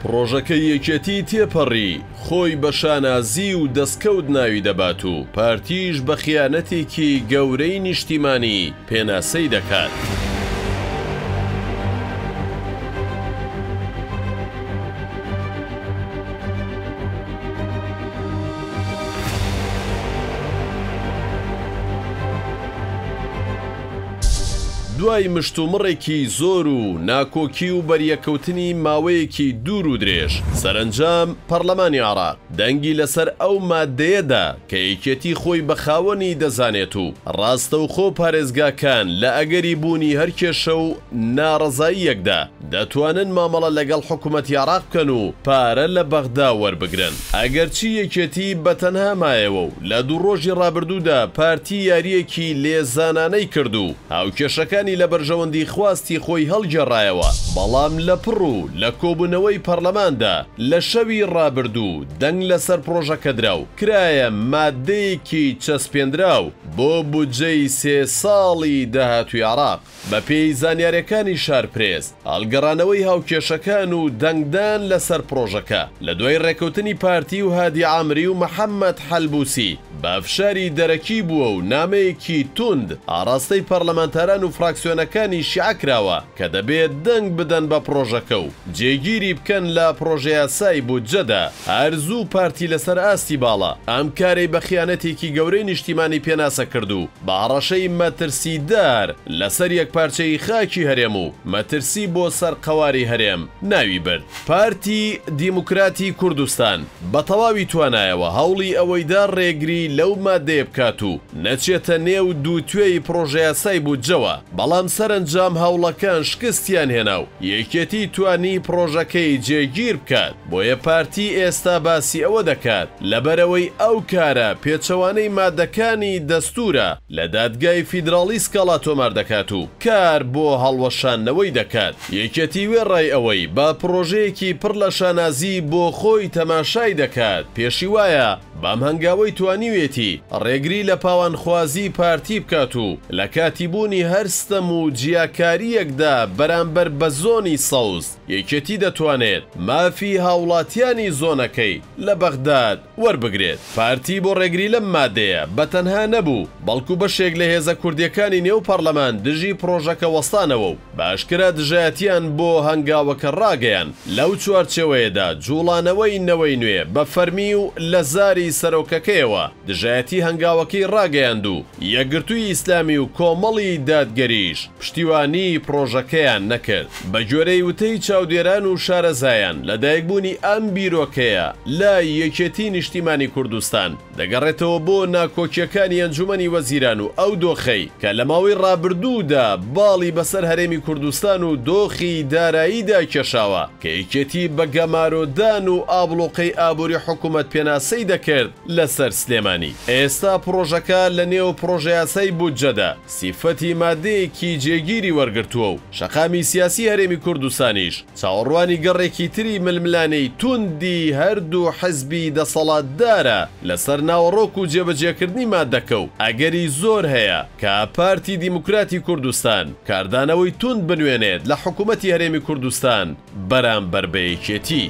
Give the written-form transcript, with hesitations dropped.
پڕۆژەکەی یەکێتی تێپەڕی، خۆی بە شانازی و دەستکەوت ناوی دەبات و پارتیش بە خیانەتێکی گەورەی نیشتیمانی پێناسەی دەکات. دوای مشتومڕێکی زۆر و ناکۆکی و بەریەککەوتنی ماوەیەکی دوور و درێژ، سەرەنجام پەڕلەمانی عێراق دەنگی لەسەر ئەو ماددەیە دا کە یەکێتی خۆی بە خاوەنی دەزانێت و ڕاستەوخۆ پارێزگاکان لە ئەگەری بوونی هەر کێشە و ناڕەزاییەکدا دەتوانن مامەڵە لەگەڵ حکومەتی عێراق بکەن و پارە لە بەغدا وەربگرن. ئەگەرچی یەکێتی بە تەنها مایەوە و لە دوو ڕۆژی ڕابردوودا پارتی یارییەکی لێزانانەی کرد و هاوکێشەکانی لە بەرژەوەندی خواستی خۆی هەڵگێڕایەوە، بەڵام لە پڕ و لە کۆبوونەوەی پەڕلەماندا لە شەوی ڕابردوو دەنگ لەسەر پڕۆژەکە درا و کرایە ماددەیەکی چەسپێندراو بۆ بودجەی سێ ساڵی داهاتووی عێراق. بەپێی زانیارییەکانی شارپرێس، هەڵگەڕانەوەی هاوکێشەکان و دەنگدان لەسەر پڕۆژەکە، لە دوای ڕێکەوتنی پارتی و هادی عامری و محەمەد حەلبوسی بە فشاری دەرەکی بووە و نامەیەکی توند ئاڕاستەی پەڕلەمانتاران و فراکسیۆنەکانی شیعە کراوە کە دەبێت دەنگ بدەن بە پڕۆژەکە و جێگیری بکەن لە پڕۆژەیاسای بودجەدا. هەر زوو پارتی لەسەر ئاستی باڵا ئەم کارەی بە خیانەتێکی گەورەی نیشتیمانی پێناسە کرد و بە هەڕەشەی مەترسیدار لەسەر یەکپارچەیی خاکی هەرێم و مەترسی بۆ سەر قەوارەی هەرێم ناوی برد. پارتی دیموکراتی کوردستان بە تەواوی توانایەوە هەوڵی ئەوەیدا ڕێگری لەو مادەیە بکات و نەچێتە نێو دووتوێی پڕۆژەیاسای بودجەوە، بەڵام سەرەنجام هەوڵەکان شکستیان هێنا و یەکێتی توانی پڕۆژەکەی جێگیر بکات. بۆیە پارتی ئێستا باسی ئەوە دەکات لەبەرئەوەی ئەو کارە پێچەوانەی مادەکانی دەستورە لە دادگای فیدراڵی سکاڵا تۆمار دەکات و کار بۆ هەڵوەشاندنەوەی دەکات. یەکێتی وێڕای ئەوەی بە پڕۆژەیەکی پڕ لە شانازی بۆ خۆی تەماشای دەکات پێشی وایە بەم هەنگاوەی توانیوێتی ڕێگری لە پاوانخوازی پارتی بکات و لە کاتی بوونی هەر ستەم و جیاکارییەکدا بەرامبەر بە زۆنی سەوز یەکێتی دەتوانێت مافی هاوڵاتیانی زۆنەکەی لە بەغداد وەربگرێت. پارتی بۆ ڕێگری لەم مادەیە بە تەنها نەبوو، بەڵکو بەشێک لە هێزە کوردییەکانی نێو پەڕلەمان دژی پڕۆژەکە وەستانەوە و بە ئاشکرا دژایەتیان بۆ هەنگاوەکە ڕاگەیاند. لەو چوارچێوەیەدا جوڵانەوەی نەوەی نوێ بە فەرمی و لە زاری سەرۆکەکەیەوە دژایەتی هەنگاوەکەی ڕاگەیاند و یەکگرتووی ئیسلامی و کۆمەڵی دادگەریش پشتیوانیی پڕۆژەکەیان نەکرد. بەگوێرەی وتەی چاودێران و شارەزایان، لەدایکبوونی ئەم بیرۆکەیە لای یەکێتیی نیشتیمانی کوردستان، دەگەڕێتەوە بۆ ناکۆکییەکانی ئەنجومەنی وەزیران و ئەو دۆخەی کە لە ماوەی ڕابردوودا باڵی بەسەر هەرێمی کوردستان و دۆخی داراییدا کێشاوە کە یەکێتی بە گەمارۆدان و ئابڵوقەی ئابووری حکومەت پێناسەی دەکرد لەسەر سلێمانی. ئێستا پڕۆژەکە لەنێو پڕۆژەیاسای بودجەدا سیفەتی مادەیەکی جێگیری وەرگرتووە و شەقامی سیاسی هەرێمی کوردستانیش چاوەڕوانی گەڕێکی تری ململانێی توندی هەردوو حزبی دەسەڵاتدارە لەسەر ناوەڕۆک و جێبەجێکردنی مادەکە و ئەگەری زۆر هەیە کە پارتی دیموکراتی کوردستان کاردانەوەی توند بنوێنێت لە حکومەتی هەرێمی کوردستان بەرامبەر بە یەکێتی.